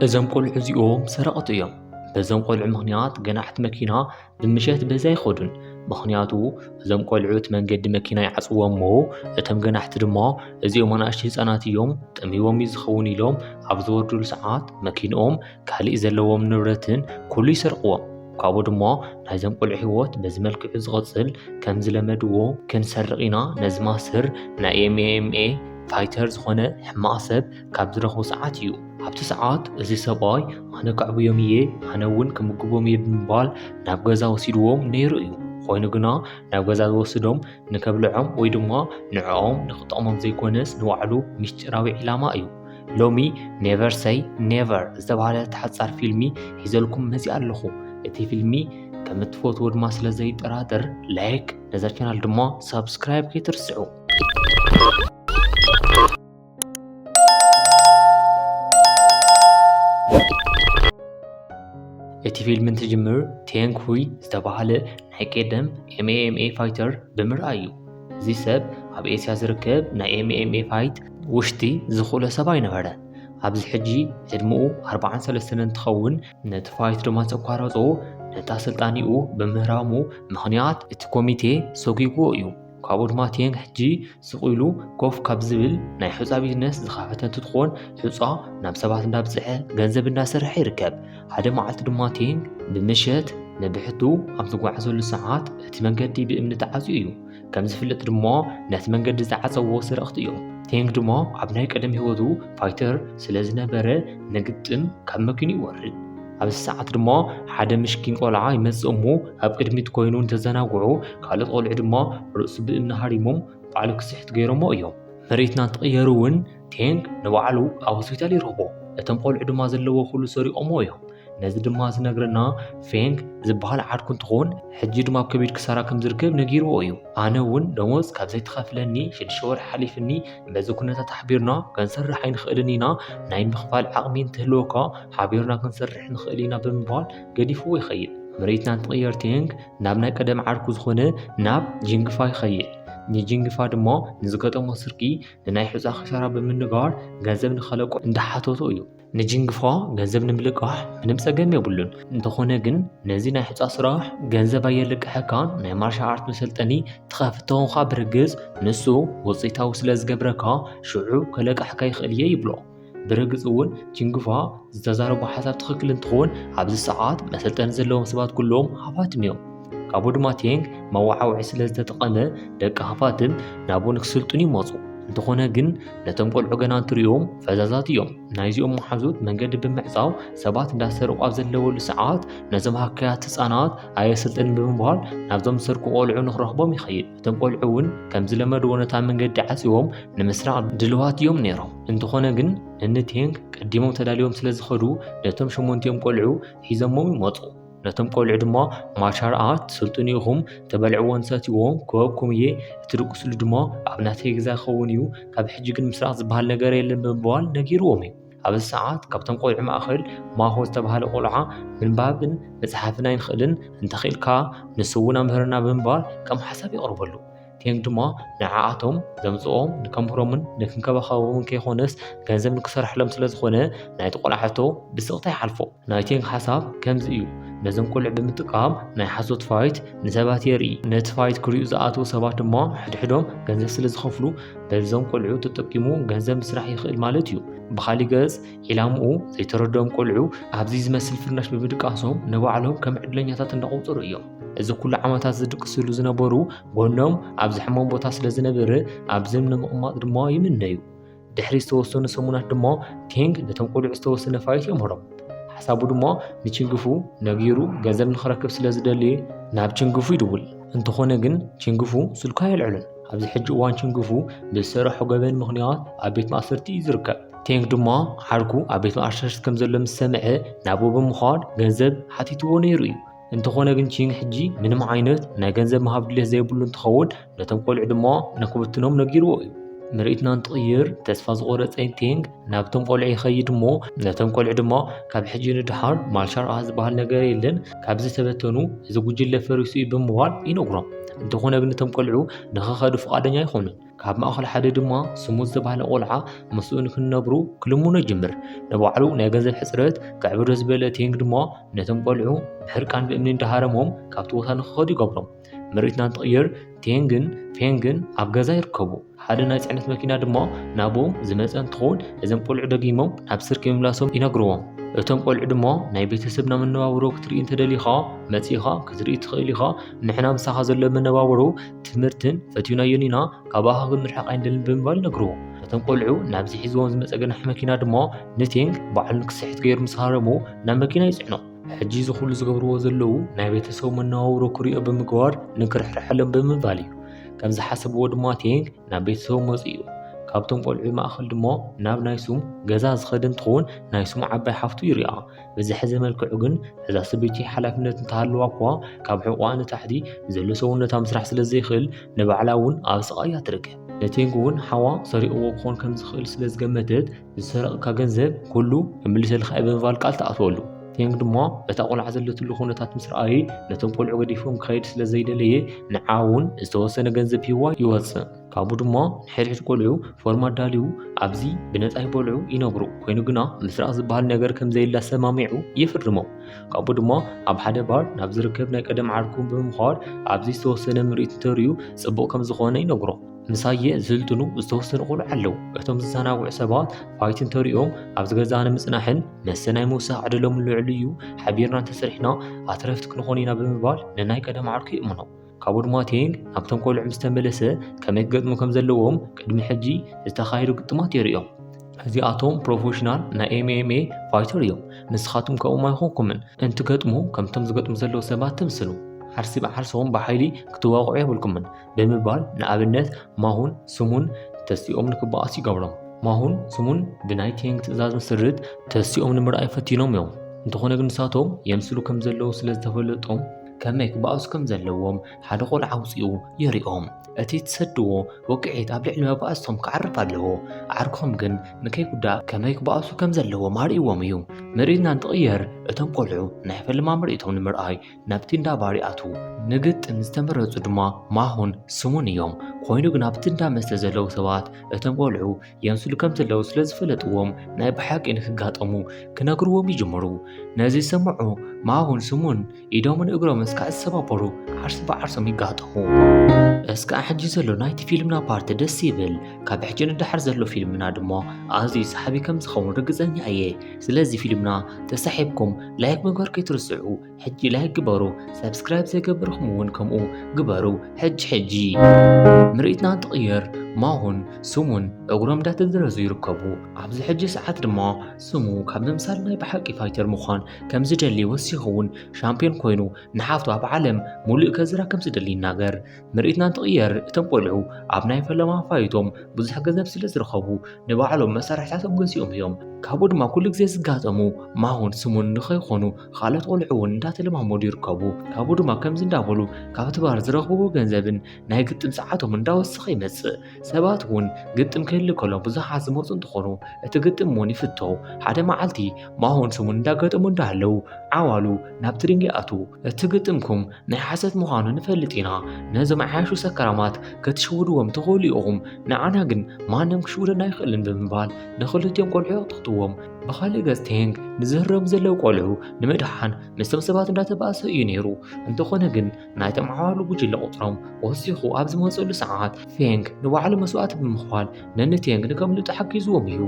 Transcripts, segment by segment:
እዞም ቆልዑ እዚኦም ሰረቕቲ እዮም። በዞም ቆልዑ ምኽንያት ገናሕቲ መኪና ብምሸት በዚ ኣይኸዱን። ምኽንያቱ እዞም ቆልዑ እቲ መንገዲ መኪና ይዓጽዎ እሞ እቶም ገናሕቲ ድማ እዚኦም ኣናእሽቱ ህጻናት እዮም፣ ጠሚዎም እዩ ዝኸውን ኢሎም ኣብ ዝወርዱሉ ሰዓት መኪንኦም ካሊእ ዘለዎም ንብረትን ኩሉ ይሰርቕዎም። ካብኡ ድማ ናይዞም ቆልዑ ህይወት በዚ መልክዑ ዝቕጽል ከም ዝለመድዎ ክንሰርቕ ኢና ነዚ ማስተር ናይ M A M A ፋይተር ዝኾነ ሕማቕ ሰብ ካብ ዝረኽቡ ሰዓት እዩ። ኣብቲ ሰዓት እዚ ሰብኣይ ኣነ ከዕብዮም እየ፣ ኣነ እውን ክምግቦም እየ ብምባል ናብ ገዛ ወሲድዎም ነይሩ እዩ። ኮይኑ ግና ናብ ገዛ ዝወስዶም ንከብልዖም ወይ ድማ ንዕኦም ንክጠቕሞም ዘይኮነስ ንባዕሉ ምስጢራዊ ዒላማ እዩ። ሎሚ Never Say Never ዝተባህለ ተሓጻር ፊልሚ ሒዘልኩም መጺኣ ኣለኹ። እቲ ፊልሚ ከም እትፈትዎ ድማ ስለ ዘይጠራጠር ላይክ፣ ነዛ ቻናል ድማ ሳብስክራይብ ከይትርስዑ። እቲ ፊልም እንትጅምር ቴንግ ሁይ ዝተባህለ ናይ ቀደም M A M A ፋይተር ብምርኣይ እዩ። እዚ ሰብ ኣብ ኤስያ ዝርከብ ናይ M A M A ፋይት ውሽጢ ዝኽእሎ ሰብ ኣይነበረን። ኣብዚ ሕጂ ዕድመኡ ኣርባዓን ሰለስተን እንትኸውን ነቲ ፋይት ድማ ዘቋረጾ ነታ ስልጣኒኡ ብምህራሙ ምኽንያት እቲ ኮሚቴ ሰጒግዎ እዩ። ካብኡ ድማ ቴንግ ሕጂ ስቕ ኢሉ ኮፍ ካብ ዝብል ናይ ሑጻ ቢዝነስ ዝኸፈተ እንትትኾን ሑጻ ናብ ሰባት እንዳብጽሐ ገንዘብ እንዳሰርሐ ይርከብ። ሓደ መዓልቲ ድማ ቴንግ ብምሸት ንብሕቱ ኣብ ዝጓዓዘሉ ሰዓት እቲ መንገዲ ብእምኒ ተዓጽዩ እዩ። ከም ዝፍለጥ ድማ ነቲ መንገዲ ዝዓጸዎ ሰረቕቲ እዮም። ቴንግ ድማ ኣብ ናይ ቀደም ህይወቱ ፋይተር ስለ ዝነበረ ንግጥም ካብ መኪኑ ይወርድ። ኣብዚ ሰዓት ድማ ሓደ ምሽኪን ቆልዓ ይመጽእ እሞ ኣብ ቅድሚት ኮይኑ እንተዘናግዑ ካልኦት ቆልዑ ድማ ርእሱ ብእምኒ ሃሪሞም ባዕሉ ክስሕት ገይሮሞ እዮም። መሬትና እንትቕየር እውን ቴንግ ንባዕሉ ኣብ ሆስፒታል ይረኽቦ። እቶም ቆልዑ ድማ ዘለዎ ኩሉ ሰሪቖሞ እዮም። ነዚ ድማ ዝነግረና ፌንግ ዝበሃል ዓርኩ እንትኾን ሕጂ ድማ ኣብ ከቢድ ክሳራ ከም ዝርከብ ነጊርዎ እዩ። ኣነ እውን ደሞዝ ካብ ዘይተኸፍለኒ ሽዱሽተ ወርሒ ሓሊፍኒ፣ በዚ ኩነታት ሓቢርና ክንሰርሕ ኣይንኽእልን ኢና፣ ናይ ምኽፋል ዓቕሚ እንትህልወካ ሓቢርና ክንሰርሕ ንኽእል ኢና ብምባል ገዲፍዎ ይኸይድ። መሬትና እንትቕየር ቴንግ ናብ ናይ ቀደም ዓርኩ ዝኾነ ናብ ጂንግፋ ይኸይድ። ንጂንግፋ ድማ ንዝገጠሞ ስርቂ ንናይ ሑጻ ክሳራ ብምንጋር ገንዘብ ንኸለቆ እንዳሓተቶ እዩ። ንጂንግፋ ገንዘብ ንምልቃሕ ምንም ጸገም የብሉን። እንተኾነ ግን ነዚ ናይ ሑጻ ስራሕ ገንዘብ ኣየልቅሐካን፣ ናይ ማርሻል ኣርት መሰልጠኒ ትኸፍት ተኾንካ ብርግጽ ንሱ ውጽኢታዊ ስለ ዝገብረካ ሽዑ ከለቅሐካ ይኽእል እየ ይብሎ። ብርግጽ እውን ጂንግፋ ዝተዛረቦ ሓሳብ ትኽክል እንትኾን ኣብዚ ሰዓት መሰልጠኒ ዘለዎም ሰባት ኩሎም ሃፋትም እዮም። ካብኡ ድማ ቴንግ መወዓውዒ ስለ ዝተጠቐመ ደቂ ሃፋትም ናብኡ ንክስልጥኑ ይመጹ። እንተኾነ ግን ነቶም ቆልዑ ገና እንትርእዮም ፈዛዛት እዮም። ናይዚኦም መሓዙት መንገዲ ብምዕጻው ሰባት እንዳሰርቁ ኣብ ዘለወሉ ሰዓት ነዞም ሃካያት ህጻናት ኣየሰልጥን ብምባል ናብዞም ዝሰርቁ ቆልዑ ንክረኽቦም ይኸይድ። እቶም ቆልዑ እውን ከም ዝለመድዎ ነታ መንገዲ ዓጽዎም ንምስራቕ ድልዋት እዮም ነይሮም። እንተኾነ ግን ንንቴንግ ቀዲሞም ተዳልዮም ስለ ዝኸዱ ነቶም ሸሞንቲኦም ቆልዑ ሒዘሞም ይመጹ። ነቶም ቆልዑ ድማ ማርሻል ኣርት ትስልጥኑ ኢኹም፣ ትበልዕዎን ትሰትይዎን ክወኩም እየ፣ እትድቅስሉ ድማ ኣብ ናተይ ገዛ ይኸውን እዩ፣ ካብ ሕጂ ግን ምስራቕ ዝበሃል ነገር የለን ብምባል ነጊርዎም እዩ። ኣብዚ ሰዓት ካብቶም ቆልዑ ማእኸል ማሆ ዝተባህለ ቆልዓ ምንባብን ምጽሓፍን ኣይንኽእልን፣ እንተኽኢልካ ንሱ እውን ኣምህረና ብምባል ከም ሓሳብ የቕርበሉ። ቴንግ ድማ ንዓኣቶም ዘምጽኦም ንከምህሮምን ንክንከባኸቦምን ከይኾነስ ገንዘብ ንክሰርሐሎም ስለ ዝኾነ ናይቲ ቆልዓ ሕቶ ብስቕታ ይሓልፎ። ናይ ቴንግ ሓሳብ ከምዚ እዩ። ነዞም ቆልዑ ብምጥቃም ናይ ሓሶት ፋይት ንሰባት የርኢ። ነቲ ፋይት ክሪኡ ዝኣተዉ ሰባት ድማ ሕድሕዶም ገንዘብ ስለ ዝኸፍሉ በዞም ቆልዑ ተጠቂሙ ገንዘብ ምስራሕ ይኽእል ማለት እዩ። ብኻሊእ ገጽ ዒላምኡ ዘይተረድኦም ቆልዑ ኣብዚ ዝመስል ፍርናሽ ብምድቃሶም ንባዕሎም ከም ዕድለኛታት እንዳቆጸሩ እዮም። እዚ ኩሉ ዓመታት ዝድቅስሉ ዝነበሩ ጎኖም ኣብዚ ሕሞም ቦታ ስለ ዝነበረ ኣብዚ ንምቕማጥ ድማ ይምነዩ። ድሕሪ ዝተወሰኑ ሰሙናት ድማ ቴንግ ነቶም ቆልዑ ዝተወሰነ ፋይት የምህሮም። ሓሳቡ ድማ ንቺንግፉ ነጊሩ ገንዘብ ንኽረክብ ስለ ዝደለየ ናብ ቺንግፉ ይድውል። እንተኾነ ግን ቺንግፉ ስልኩ ኣየልዕልን። ኣብዚ ሕጂ እዋን ቺንግፉ ብዝሰረሖ ገበን ምኽንያት ኣብ ቤት ማእሰርቲ እዩ ዝርከብ። ቴንግ ድማ ዓርኩ ኣብ ቤት ማእሰርቲ ከም ዘሎ ምስ ሰምዐ ናብኡ ብምዃድ ገንዘብ ሓቲትዎ ነይሩ እዩ። እንተኾነ ግን ቺንግ ሕጂ ምንም ዓይነት ናይ ገንዘብ ምሃብ ድሌት ዘይብሉ እንትኸውን ነቶም ቆልዑ ድማ ንክብትኖም ነጊርዎ እዩ። ምርኢትና እንትቕይር ተስፋ ዝቖረጸ ቴንግ ናብቶም ቆልዑ ይኸይድ እሞ ነቶም ቆልዑ ድማ ካብ ሕጂ ንድሓር ማርሻል ኣርት ዝበሃል ነገር የለን፣ ካብ ዝተበተኑ እዚ ጉጅለ ፈሪሱ እዩ ብምባል ይነግሮም። እንተኾነ ግን እቶም ቆልዑ ንኽኸዱ ፍቓደኛ ኣይኾኑን። ኣብ ማእኸል ሓደ ድማ ስሙ ዝተባህለ ቆልዓ ምስኡ ንክነብሩ ክልምኖ ይጅምር። ንባዕሉ ናይ ገንዘብ ሕፅረት ከዕብዶ ዝበለ ቴንግ ድማ ነቶም ቆልዑ ብሕርቃን ብእምኒ እንዳሃረሞም ካብቲ ቦታ ንክኸዱ ይገብሮም። ምርኢትና እንትቕይር ቴንግን ፌንግን ኣብ ገዛ ይርከቡ። ሓደ ናይ ፅዕነት መኪና ድማ ናብኦም ዝመፀ እንትኸውን እዞም ቆልዑ ደጊሞም ናብ ስርኪ ምምላሶም ይነግርዎም። እቶም ቆልዑ ድማ ናይ ቤተሰብና መነባብሮ ክትርኢ እንተደሊኻ መፂኻ ክትርኢ ትኽእል ኢኻ። ንሕና ምሳኻ ዘሎ መነባብሮ ትምህርትን ፈትዩናዮን ኢና፣ ካባኻ ግን ርሕቕ ኣይንደልን ብምባል ይነግርዎ። እቶም ቆልዑ ናብዚ ሒዝዎም ዝመፀ ገናሒ መኪና ድማ ንቴንግ ባዕሉ ንክስሕት ገይሩ ምስ ሃረሞ ናብ መኪና ይፅዕኖ። ሕጂ እዚ ኩሉ ዝገብርዎ ዘለዉ ናይ ቤተሰቡ መነባብሮ ክሪኦ ብምግባር ንክርሕርሐሎም ብምባል እዩ። ከም ዝሓሰብዎ ድማ ቴንግ ናብ ቤተሰቡ መፂኡ እዩ። ካብቶም ቆልዑ ማእኸል ድማ ናብ ናይ ሱም ገዛ ዝኸደ እንትኸውን ናይ ሱም ዓባይ ሓፍቱ ይሪኣ። በዚ ሕዚ መልክዑ ግን እዛ ሰበይቲ ሓላፍነት እንተሃለዋ እኳ ካብ ሕቑኣ ንታሕቲ ዘሎ ሰውነታ ምስራሕ ስለ ዘይኽእል ንባዕላ እውን ኣብ ስቓይ እያ ትርከብ። ንቴንግ እውን ሓዋ ሰሪቕዎ ክኾን ከም ዝኽእል ስለ ዝገመተት ዝሰረቕካ ገንዘብ ኩሉ እምልሰልካ እየ ብምባል ቃል ትኣትወሉ። ቴንግ ድማ እታ ቆልዓ ዘለትሉ ኩነታት ምስ ረኣየ ነቶም ቆልዑ ገዲፎም ክኸይድ ስለ ዘይደለየ ንዓ እውን ዝተወሰነ ገንዘብ ሂዋ ይወፅእ። ካብኡ ድማ ንሕድሕድ ቆልዑ ፎርም ኣዳልዩ ኣብዚ ብነፃ ይበልዑ ይነብሩ። ኮይኑ ግና ምስራቕ ዝበሃል ነገር ከም ዘየላ ሰማሚዑ ይፍርሞም። ካብኡ ድማ ኣብ ሓደ ባር ናብ ዝርከብ ናይ ቀደም ዓርኩ ብምዃድ ኣብዚ ዝተወሰነ ምርኢት እንተርእዩ ፅቡቕ ከም ዝኾነ ይነግሮ። ምሳየ ዝህልጥኑ ዝተወሰኑ ቆልዑ ኣለዉ። እቶም ዝዘናግዑ ሰባት ፋይት እንተሪኦም ኣብዚ ገዛ ንምፅናሕን መስተ ናይ ምውሳኽ ዕድሎም ልዑል እዩ፣ ሓቢርና እንተሰሪሕና ኣትረፍቲ ክንኾን ኢና ብምባል ንናይ ቀደም ዓርኩ ይእምኖ። ካብኡ ድማ ቴንግ ናብቶም ቆልዑ ምስ ተመለሰ ከመይ ክገጥሙ ከም ዘለዎም ቅድሚ ሕጂ ዝተኻየዱ ግጥማት የርእዮም። እዚኣቶም ፕሮፌሽናል ናይ ኤምኤምኤ ፋይተር እዮም። ንስኻትኩም ከምኦም ኣይኾንኩምን። እንትገጥሙ ከምቶም ዝገጥሙ ዘለዉ ሰባት ትምስሉ። ዓርሲ ብዓርሶም ብሓይሊ ክትዋቕዑ የብልኩምን ብምባል ንኣብነት ማሁን ስሙን ተሲኦም ንክበኣሱ ይገብሮም። ማሁን ስሙን ብናይ ቴንግ ትእዛዝ ምስርት ተሲኦም ንምርኣይ ፈቲኖም እዮም። እንተኾነ ግን ንሳቶም የምስሉ ከም ዘለዉ ስለ ዝተፈለጦም ከመይ ክበኣሱ ከም ዘለዎም ሓደ ቆልዓ ኣውፂኡ የሪኦም። እቲ ትሰድዎ ወቅዒት ኣብ ልዕሊ መባእስቶም ክዓርፍ ኣለዎ። ዓርኮም ግን ንከይጉዳእ ከመይ ክበኣሱ ከም ዘለዎም ኣርእይዎም እዩ። ምርኢትና እንትቕየር እቶም ቆልዑ ናይ ፈለማ ምርኢቶም ንምርኣይ ናብቲ እንዳ ባር ይኣትዉ። ንግጥም ዝተመረፁ ድማ ማሁን ስሙን እዮም። ኮይኑ ግን ኣብቲ እንዳ መስተ ዘለዉ ሰባት እቶም ቆልዑ የምስሉ ከም ዘለዉ ስለ ዝፈለጥዎም ናይ ብሓቂ ንክጋጠሙ ክነግርዎም ይጅምሩ። ነዚ ዝሰምዑ ማሁን ስሙን ኢዶምን እግሮምን እስካዕ ዝሰባበሩ ዓርሲ ብዓርሶም ይጋጠሙ። እስካዕ ሕጂ ዘሎ ናይቲ ፊልምና ፓርት ደስ ይብል። ካብ ሕጂ ንደሓር ዘሎ ፊልምና ድማ ኣዝዩ ሰሓቢ ከም ዝኸውን ርግፀኛ እየ። ስለዚ ፊልምና ተሳሒብኩም ላይክ ምግባር ከይትርስዑ። ሕጂ ላይክ ግበሩ፣ ሰብስክራይብ ዘይገበርኩም እውን ከምኡ ግበሩ። ሕጂ ሕጂ ምርኢትና እንትቕየር ማሁን ስሙን እግሮም እንዳተደረዙ ይርከቡ። ኣብዚ ሕጂ ሰዓት ድማ ስሙ ካብ ምምሳል ናይ ብሓቂ ፋይተር ምዃን ከም ዝደሊ ወሲኹ እውን ሻምፒዮን ኮይኑ ንሓፍቱ ኣብ ዓለም ሙሉእ ከዝራ ከም ዝደሊ ይናገር። ምርኢትና እንትቕየር እቶም ቆልዑ ኣብ ናይ ፈለማ ፋይቶም ብዙሕ ገንዘብ ስለ ዝረኸቡ ንባዕሎም መሳርሕታቶም ገዚኦም እዮም። ካብኡ ድማ ኩሉ ግዜ ዝጋጠሙ ማሁን ስሙን ንኸይኾኑ ካልኦት ቆልዑ እውን እንዳተለማመዱ ይርከቡ። ካብኡ ድማ ከምዚ እንዳበሉ ካብቲ ባር ዝረኽብዎ ገንዘብን ናይ ግጥም ሰዓቶም እንዳወሰኸ ይመጽእ። ሰባት እውን ግጥም ክህሉ ከሎ ብዙሓት ዝመፁ እንትኾኑ እቲ ግጥም እውን ይፍቶ። ሓደ መዓልቲ ማሁን ስሙን እንዳገጠሙ እንዳሃለዉ ዓዋሉ ናብቲ ሪንግ ይኣትዉ። እቲ ግጥምኩም ናይ ሓሰት ምዃኑ ንፈልጥ ኢና። ነዞም ዓያሹ ሰካራማት ክትሽውድዎም ትኽእሉ ኢኹም፣ ንዓና ግን ማንም ክሽውደና ኣይኽእልን ብምባል ንኽልቲኦም ቆልዑ የቕጥቕጥዎም። ብኻልእ ገጽ ቴንግ ንዝህረሙ ዘለዉ ቆልዑ ንምድሓን ምስቶም ሰባት እንዳተባእሰ እዩ ነይሩ። እንተኾነ ግን ናይቶም ዓዋሉ ጉጅለ ቁጽሮም ወሲኹ ኣብ ዝመጸሉ ሰዓት ፌንግ ንባዕሉ መስዋእቲ ብምኽፋል ነንቴንግ ንከምልጡ ሓጊዝዎም እዩ።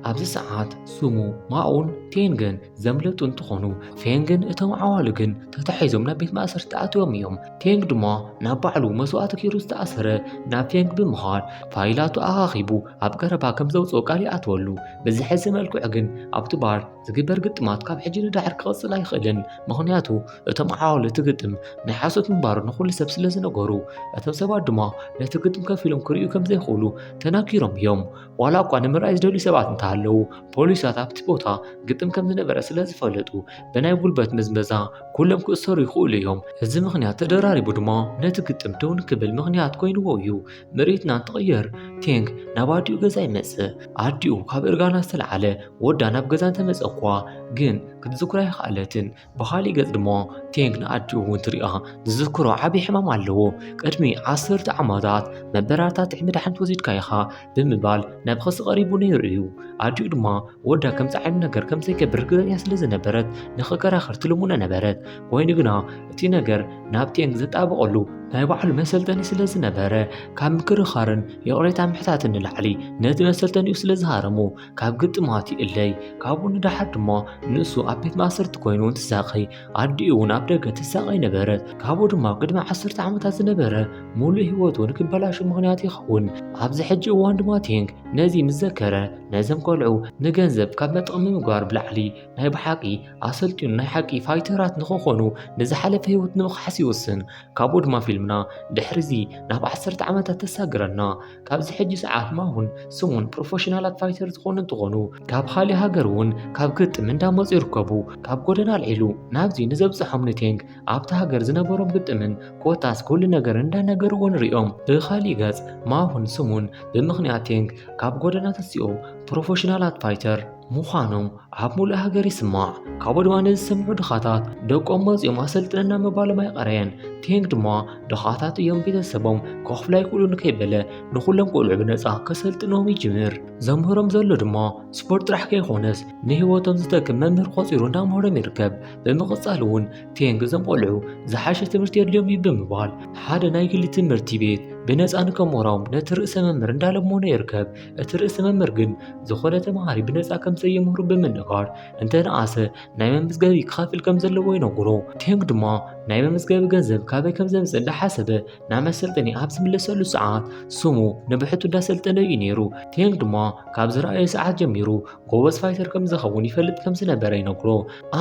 ኣብዚ ሰዓት ስሙ፣ ማኡን ቴንግን ዘምለጡ እንትኾኑ ፌንግን እቶም ዓዋሉ ግን ተታሒዞም ናብ ቤት ማእሰርቲ ተኣትዮም እዮም። ቴንግ ድማ ናብ ባዕሉ መስዋእቲ ገይሩ ዝተኣሰረ ናብ ፌንግ ብምኻድ ፋይላቱ ኣኻኺቡ ኣብ ቀረባ ከም ዘውፅኦ ቃል ይኣትወሉ። በዚ ሕዚ መልክዑ ግን ኣብቲ ባር ዝግበር ግጥማት ካብ ሕጂ ንዳሕር ክቕፅል ኣይኽእልን። ምኽንያቱ እቶም ዓዋሉ እቲ ግጥም ናይ ሓሶት ምንባሩ ንኹሉ ሰብ ስለ ዝነገሩ እቶም ሰባት ድማ ነቲ ግጥም ከፊሎም ክርእዩ ከም ዘይኽእሉ ተናጊሮም እዮም። ዋላ እኳ ንምርኣይ ዝደልዩ ሰባት እንተሃለዉ ኣለዉ። ፖሊሳት ኣብቲ ቦታ ግጥም ከም ዝነበረ ስለ ዝፈለጡ፣ ብናይ ጉልበት ምዝመዛ ኩሎም ክእሰሩ ይኽእሉ እዮም። እዚ ምኽንያት ተደራሪቡ ድማ ነቲ ግጥም ደው ንክብል ምኽንያት ኮይንዎ እዩ። ምርኢትና እንትቕየር፣ ቴንግ ናብ ኣዲኡ ገዛ ይመጽእ። ኣዲኡ ካብ እርጋና ዝተለዓለ ወዳ ናብ ገዛ እንተመጸ እኳ፣ ግን ክትዝክሮ ኣይኸኣለትን። ብኻሊእ ገጽ ድማ፣ ቴንግ ንኣዲኡ እውን ትሪኣ ዝዝክሮ ዓቢ ሕማም ኣለዎ። ቅድሚ ዓሰርተ ዓመታት መበራታትዒ መድሓኒት ወሲድካ ኢኻ ብምባል ናብ ኸሲ ቀሪቡ ነይሩ እዩ። ኣዲኡ ድማ ወዳ ከምዚ ዓይነት ነገር ከም ዘይገብር ርግጸኛ ስለ ዝነበረት ንኽከራኸር ትልምኖ ነበረት። ኮይኑ ግና እቲ ነገር ናብ ቴንግ ዘጣበቐሉ ናይ ባዕሉ መሰልጠኒ ስለ ዝነበረ ካብ ምክርኻርን ይቕሬታ ምሕታትን ንላዕሊ ነቲ መሰልጠኒኡ ስለ ዝሃረሙ ካብ ግጥማት ይእለይ። ካብኡ ንደሓር ድማ ንሱ ኣብ ቤት ማእሰርቲ ኮይኑ እንትሳቐይ ኣዲኡ እውን ኣብ ደገ ትሳቐይ ነበረት። ካብኡ ድማ ቅድሚ ዓሰርተ ዓመታት ዝነበረ ሙሉእ ህይወቱ ንክበላሾ ምኽንያት ይኸውን። ኣብዚ ሕጂ እዋን ድማ ቴንግ ነዚ ምስ ዘከረ ነዞም ቆልዑ ንገንዘብ ካብ መጥቕሚ ምግባር ብላዕሊ ናይ ብሓቂ ኣሰልጢኑ ናይ ሓቂ ፋይተራት ንኽኾኑ ንዝሓለፈ ህይወት ንምኽሓስ ይውስን። ካብኡ ድማ ፊልምና ድሕሪ እዚ ናብ ዓሰርተ ዓመታት ተሳግረና። ካብዚ ሕጂ ሰዓት ማሁን ስሙን ፕሮፌሽናላት ፋይተር ዝኾኑ እንትኾኑ፣ ካብ ካሊእ ሃገር እውን ካብ ግጥም እንዳመፁ ይርከቡ። ካብ ጎደና ኣልዒሉ ናብዚ ንዘብፅሖም ንቴንግ ኣብቲ ሃገር ዝነበሮም ግጥምን ኮታስ ኩሉ ነገር እንዳነገርዎ ንሪኦም። ብኻሊእ ገፅ ማሁን ስሙን ብምኽንያት ቴንግ ካብ ጎደና ተሲኦም ፕሮፌሽናላት ፋይተር ምዃኖም ኣብ ሙሉእ ሃገር ይስማዕ። ካብኡ ድማ ነዚ ዝሰምዑ ድኻታት ደቆም መፂኦም ኣሰልጥነና ምባሎም ኣይቐረየን። ቴንግ ድማ ድኻታት እዮም፣ ቤተሰቦም ከኽፍሉ ኣይክእሉን ከይበለ ንኹሎም ቆልዑ ብነፃ ከሰልጥኖም ይጅምር። ዘምህሮም ዘሎ ድማ ስፖርት ጥራሕ ከይኾነስ ንህይወቶም ዝጠቅም መምህር ቆፂሩ እንዳምሃሮም ይርከብ። ብምቕፃል እውን ቴንግ እዞም ቆልዑ ዝሓሸ ትምህርቲ የድልዮም እዩ ብምባል ሓደ ናይ ግሊ ትምህርቲ ቤት ብነፃ ንከምህሮም ነቲ ርእሰ መምህር እንዳለመኖ ይርከብ። እቲ ርእሰ መምህር ግን ዝኾነ ተምሃሪ ብነፃ ከም ዘየምህሩ ብምንጋር እንተነኣሰ ናይ መመዝገቢ ክኸፍል ከም ዘለዎ ይነግሮ። ቴንግ ድማ ናይ መመዝገቢ ገንዘብ ካበይ ከም ዘምፅእ እንዳሓሰበ ናብ መሰልጠኒ ኣብ ዝምለሰሉ ሰዓት ስሙ ንብሕቱ እንዳሰልጠነ እዩ ነይሩ። ቴንግ ድማ ካብ ዝረኣየ ሰዓት ጀሚሩ ጎበዝ ፋይተር ከም ዝኸውን ይፈልጥ ከም ዝነበረ ይነግሮ።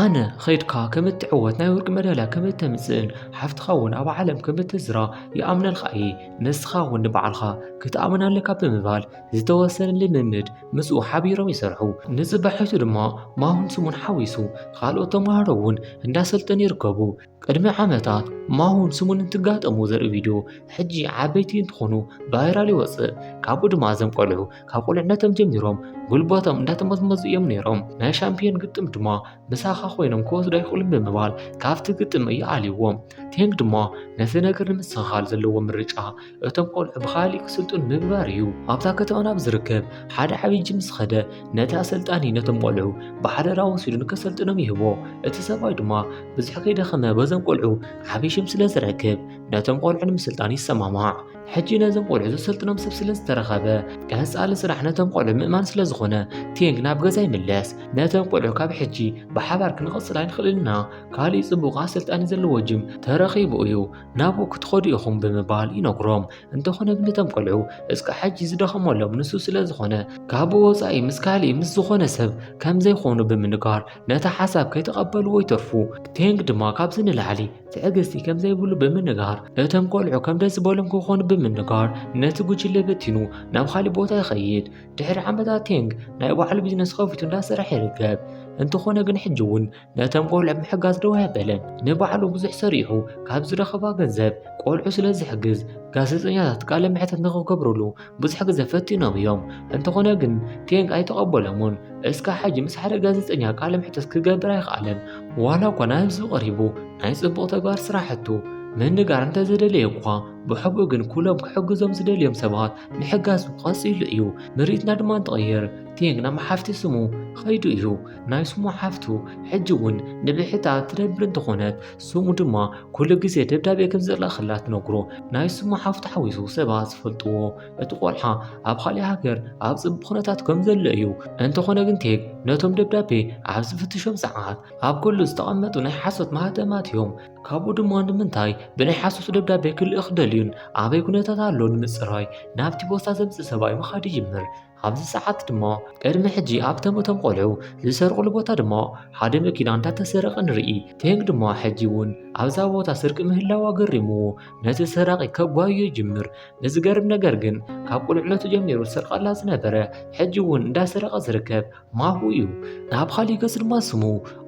ኣነ ኸይድካ ከም እትዕወት ናይ ወርቂ መዳልያ ከም እተምፅእን ሓፍትኻ እውን ኣብ ዓለም ከም እትዝራ ይኣምነልካ እየ። ንስኻ እውን ንባዕልኻ ክትኣምን ኣለካ ብምባል ዝተወሰነ ልምምድ ምስኡ ሓቢሮም ይሰርሑ። ንፅባሒቱ ድማ ማሁን ስሙን ሓዊሱ ካልኦት ተምሃሮ እውን እንዳሰልጠኑ ይርከቡ። ቅድሚ ዓመታት ማሁን ስሙን እንትጋጠሙ ዘርኢ ቪድዮ ሕጂ ዓበይቲ እንትኾኑ ቫይራል ይወፅእ። ካብኡ ድማ እዞም ቆልዑ ካብ ቁልዕነቶም ጀሚሮም ጉልበቶም እንዳተመዝመዙ እዮም ነይሮም። ናይ ሻምፒዮን ግጥም ድማ ምሳኻ ኮይኖም ክወስዱ ኣይኽእሉን ብምባል ካብቲ ግጥም ይኣልይዎም። ቴንግ ድማ ነቲ ነገር ንምስትኽኻል ዘለዎ ምርጫ እቶም ቆልዑ ብኻሊእ ክስልጥኑ ምግባር እዩ። ኣብታ ከተማ ናብ ዝርከብ ሓደ ዓብዪ ጂም ዝኸደ ነቲ ኣሰልጣኒ ነቶም ቆልዑ ብሓደራ ወሲዱ ንከሰልጥኖም ይህቦ። እቲ ሰብኣይ ድማ ብዙሕ ከይደኸመ በዞም ቆልዑ ዓብዪ ሽም ስለ ዝረክብ ነቶም ቆልዑ ንምስልጣን ይሰማማዕ። ሕጂ ነዞም ቆልዑ ዘሰልጥኖም ሰብ ስለ ዝተረኸበ ቀፃሊ ስራሕ ነቶም ቆልዑ ምእማን ስለ ዝኾነ ቴንግ ናብ ገዛ ይምለስ። ነቶም ቆልዑ ካብ ሕጂ ብሓባር ክንቕፅል ኣይንኽእልን ኢና፣ ካሊእ ፅቡቕ ኣሰልጣኒ ዘለዎ ጂም ተረኺቡ እዩ፣ ናብኡ ክትኸዱ ኢኹም ብምባል ይነግሮም። እንተኾነ ግን እቶም ቆልዑ እስከ ሕጂ ዝደኸመሎም ንሱ ስለ ዝኾነ ካብኡ ወፃኢ ምስ ካሊእ ምስ ዝኾነ ሰብ ከም ዘይኾኑ ብምንጋር ነቲ ሓሳብ ከይተቐበልዎ ይተርፉ። ቴንግ ድማ ካብዚ ንላዕሊ ትዕግስቲ ከም ዘይብሉ ብምንጋር እቶም ቆልዑ ከም ደስ ዝበሎም ክኾኑ ብምንጋር ነቲ ጉጅለ በቲኑ ናብ ካሊእ ቦታ ይኸይድ። ድሕሪ ዓመታት ቴንግ ናይ ባዕሉ ቢዝነስ ከፊቱ እንዳሰርሐ ይርከብ። እንተኾነ ግን ሕጂ እውን ነቶም ቆልዑ ምሕጋዝ ደው ኣይበለን። ንባዕሉ ብዙሕ ሰሪሑ ካብ ዝረኸባ ገንዘብ ቆልዑ ስለ ዝሕግዝ ጋዜጠኛታት ቃለ መሕተት ንኽገብሩሉ ብዙሕ ግዜ ፈቲኖም እዮም። እንተኾነ ግን ቴንግ ኣይተቐበሎምን። እስካብ ሕጂ ምስ ሓደ ጋዜጠኛ ቃለ መሕተት ክገብር ኣይኸኣለን። ዋላ እኳ ናብ ህዝቢ ቀሪቡ ናይ ጽቡቕ ተግባር ስራሕቱ ምንጋር እንተዘደለየ እኳ ብሕቡእ ግን ኩሎም ክሕግዞም ዝደልዮም ሰባት ምሕጋዙ ቀጺሉ እዩ። ምርኢትና ድማ እንትቕየር ቴንግ ናብ ሓፍቲ ስሙ ኸይዱ እዩ። ናይ ስሙ ሓፍቱ ሕጂ እውን ንብሕታ ትነብር እንተኾነት ስሙ ድማ ኩሉ ግዜ ደብዳቤ ከም ዝልእኸላ ትነግሮ። ናይ ስሙ ሓፍቱ ሓዊሱ ሰባት ዝፈልጥዎ እቲ ቆልዓ ኣብ ካሊእ ሃገር ኣብ ጽቡቕ ኩነታት ከም ዘሎ እዩ። እንተኾነ ግን ቴንግ ነቶም ደብዳቤ ኣብ ዝፍትሾም ሰዓት ኣብ ኩሉ ዝተቐመጡ ናይ ሓሶት ማህተማት እዮም። ካብኡ ድማ ንምንታይ ብናይ ሓሶት ደብዳቤ ክልእኽ ደልዩን ኣበይ ኩነታት ኣሎ ንምጽራይ ናብቲ ቦታ ዘምጽእ ሰብኣይ ምኻድ ይጅምር። ኣብዚ ሰዓት ድማ ቅድሚ ሕጂ ኣብቶም እቶም ቆልዑ ዝሰርቁሉ ቦታ ድማ ሓደ መኪና እንዳተሰረቀ ንርኢ። ቴንግ ድማ ሕጂ እውን ኣብዛ ቦታ ስርቂ ምህላው ኣገሪምዎ ነቲ ሰራቂ ከጓዮ ይጅምር። ንዝገርም ነገር ግን ካብ ቁልዕነቱ ጀሚሩ ዝሰርቀላ ዝነበረ ሕጂ እውን እንዳሰረቀ ዝርከብ ማሁ እዩ። ናብ ካሊእ ገጽ ድማ ስሙ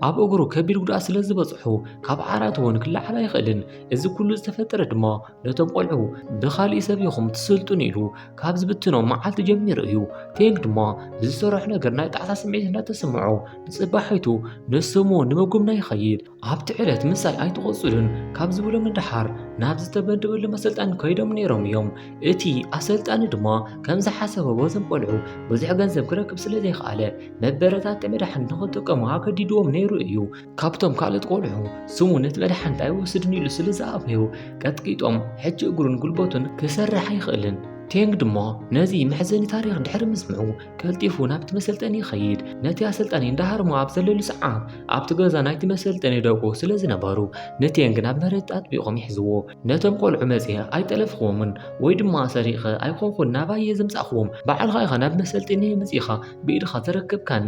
ኣብ እግሩ ከቢድ ጉድኣት ስለ ዝበጽሑ ካብ ዓራት እውን ክለዓል ኣይኽእልን። እዚ ኩሉ ዝተፈጠረ ድማ ነቶም ቆልዑ ብኻሊእ ሰብ ኢኹም ትስልጥኑ ኢሉ ካብ ዝብትኖም መዓልቲ ጀሚሩ እዩ። ቴንግ ድማ ብዝሰርሖ ነገር ናይ ጣዕሳ ስምዒት እንዳተሰምዖ ንጽባሒቱ ንስሙ ንምጉብና ይኸይድ። ኣብቲ ዕለት ምሳይ ኣይትቖጽሉን ካብ ዝብሎም ንደሓር ናብ ዝተመደበሉ መሰልጣኒ ከይዶም ነይሮም እዮም። እቲ ኣሰልጣኒ ድማ ከም ዝሓሰቦ በዞም ቆልዑ ብዙሕ ገንዘብ ክረክብ ስለ ዘይከኣለ መበረታትዒ መድሓኒት ንኽጥቀሙ ኣገዲድዎም ነይሩ እዩ። ካብቶም ካልኦት ቆልዑ ስሙ ነቲ መድሓኒት ኣይወስድን ኢሉ ስለ ዝኣበዩ ቀጥቂጦም ሕጂ እግሩን ጉልበቱን ክሰርሕ ኣይኽእልን። ቴንግ ድማ ነዚ መሕዘኒ ታሪኽ ድሕሪ ምስምዑ ቀልጢፉ ናብቲ መሰልጠኒ ይኸይድ። ነቲ ኣሰልጣኒ እንዳሃርሞ ኣብ ዘለሉ ሰዓት ኣብቲ ገዛ ናይቲ መሰልጠኒ ደቁ ስለ ዝነበሩ ንቴንግ ናብ መሬት ኣጥቢቖም ይሕዝዎ። ነቶም ቆልዑ መጺአ ኣይጠለፍኽዎምን ወይ ድማ ሰሪቐ ኣይኮንኩን ናባየ ዘምጻእኽዎም፣ ባዕልኻ ኢኻ ናብ መሰልጠኒ መጺኻ ብኢድኻ ተረከብካኒ።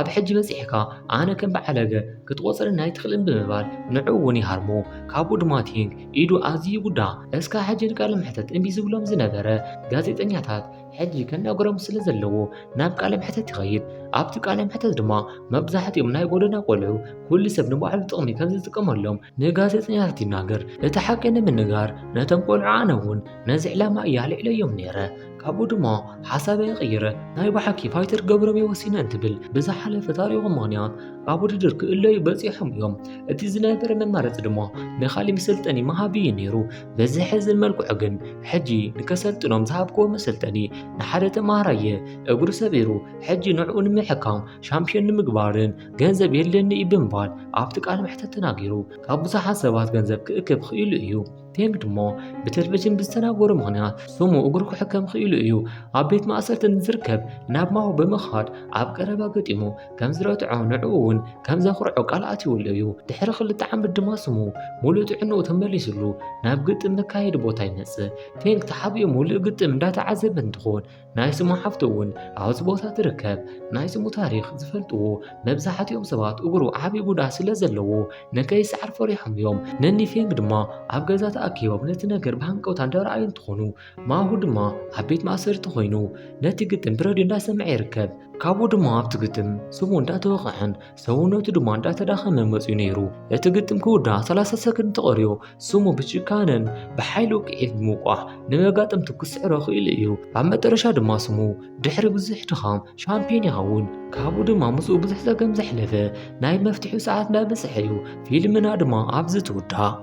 ኣብ ሕጂ በጺሕካ ኣነ ከም በዓለገ ክትቆጽረኒ ኣይትኽእልን ብምባል ንዕኡ እውን ይሃርሞ። ካብኡ ድማ ቴንግ ኢዱ ኣዝዩ ይጉዳእ። እስካ ሕጂ ንቃለ መሕተት እምቢ ዝብሎም ዝነበረ ጋዜጠኛታት ሕጂ ከናግሮም ስለ ዘለዎ ናብ ቃለ መሕተት ይኸይድ። ኣብቲ ቃለ መሕተት ድማ መብዛሕትኦም ናይ ጎደና ቆልዑ ኩሉ ሰብ ንባዕሉ ጥቕሚ ከም ዝጥቀመሎም ንጋዜጠኛታት ይናገር። እቲ ሓቂ ንምንጋር ነቶም ቆልዑ ኣነ እውን ነዚ ዕላማ እየ ኣልዒለዮም ነይረ። ካብኡ ድማ ሓሳበይ ቀይረ ናይ ብሓቂ ፋይተር ክገብሮም እየ ወሲነ እንትብል ብዝሓለፈ ታሪኹ ምኽንያት ኣብ ውድድር ክእለዩ በጺሖም እዮም። እቲ ዝነበረ መማረጺ ድማ ንኻሊእ መሰልጠኒ ምሃብ እዩ ነይሩ። በዚ ሕዝን መልክዑ ግን ሕጂ ንከሰልጥኖም ዝሃብክዎ መሰልጠኒ ንሓደ ተማሃራየ እግሩ ሰቢሩ ሕጂ ንዕኡ ንምሕካም ሻምፒዮን ንምግባርን ገንዘብ የለኒ እዩ ብምባል ኣብቲ ቃለ መሕተት ተናጊሩ። ካብ ብዙሓት ሰባት ገንዘብ ክእክብ ክኢሉ እዩ። ቴንግ ድማ ብቴሌቪዥን ብዝተናገሩ ምኽንያት ስሙ እግሩ ክሕከም ክኢሉ እዩ። ኣብ ቤት ማእሰርቲ ንዝርከብ ናብ ማሁ ብምኻድ ኣብ ቀረባ ገጢሙ ከም ዝረትዖ ንዕኡ እውን ከም ዘኹርዖ ቃል ኣትይውሉ እዩ። ድሕሪ ክልተ ዓመት ድማ ስሙ ሙሉእ ጥዕንኡ ተመሊሱሉ ናብ ግጥም መካየዲ ቦታ ይመጽእ። ቴንግ ተሓቢኡ ሙሉእ ግጥም እንዳተዓዘበ እንትኾን ናይ ስሙ ሓፍቲ እውን ኣብዚ ቦታ ትርከብ። ናይ ስሙ ታሪኽ ዝፈልጥዎ መብዛሕትኦም ሰባት እግሩ ዓብዪ ጉድኣት ስለ ዘለዎ ንከይስዓር ፈሪሖም እዮም። ነኒ ፌንግ ድማ ኣብ ገዛ ተኣኪቦም ነቲ ነገር ብሃንቀውታ እንዳረኣዩ እንትኾኑ ማሁ ድማ ኣብ ቤት ማእሰርቲ ኮይኑ ነቲ ግጥም ብረድዮ እንዳሰምዐ ይርከብ። ካብኡ ድማ ኣብቲ ግጥም ስሙ እንዳተወቕዐን ሰውነቱ ድማ እንዳተዳኸመ መፅዩ ነይሩ። እቲ ግጥም ክውዳእ ሰላሳ ሰከንድ ተቐርዮ ስሙ ብጭካነን ብሓይሊ ውቅዒት ብምውቃዕ ንመጋጥምቱ ክስዕሮ ክኢሉ እዩ። ኣብ መጠረሻ ድማ ስሙ ድሕሪ ብዙሕ ድኻም ሻምፒዮን ይኸውን። ካብኡ ድማ ምስኡ ብዙሕ ጸገም ዘሕለፈ ናይ መፍትሒ ሰዓት እንዳበጽሐ እዩ። ፊልምና ድማ ኣብዚ ትውዳእ።